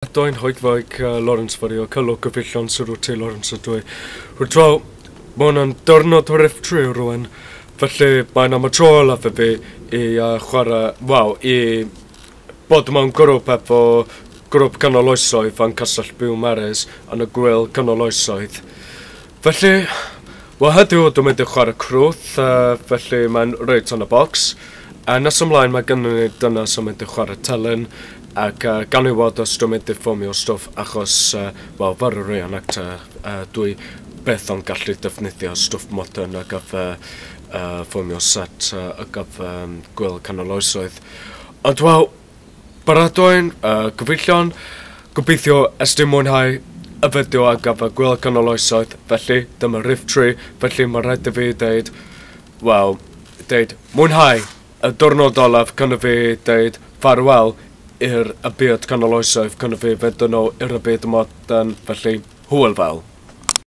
Doin hoigfaig Lawrence Fario, cylo gyfeillion syrw te Lawrence ydw i. Rwy'n tro, mae hwn yn diwrnod o'r F3 rwan, felly mae'n am y tro olaf i fi i chwarae, wel, i bod mewn grŵp efo grŵp canol oesoedd fan Castell Biwmares yn y gwyl canol oesoedd. Felly, wel heddiw dwi'n mynd i chwarae crwth, felly mae'n reit yn y box. A nes ymlaen mae gennym ni dynas yn mynd i chwarae telyn, ac gan i weld os dwi'n mynd i ffilmio stwff achos, wel, fel y reenactor, dwi beth o'n gallu defnyddio stwff modern ar gyfer ffilmio set ar gyfer gwyl canol oesoedd. Ond wel, baratoi'n gyfeillion, gobeithio estyn mwynhau y fideo ar gyfer gwyl canol oesoedd, felly dyma Riff 3, felly mae rhaid i fi deud, wel, deud mwynhau y diwrnod olaf cyn i fi deud ffarwel i'r y byd canol oesoedd cyn i fi fynd yn ôl i'r y byd modern, felly hwyl fel.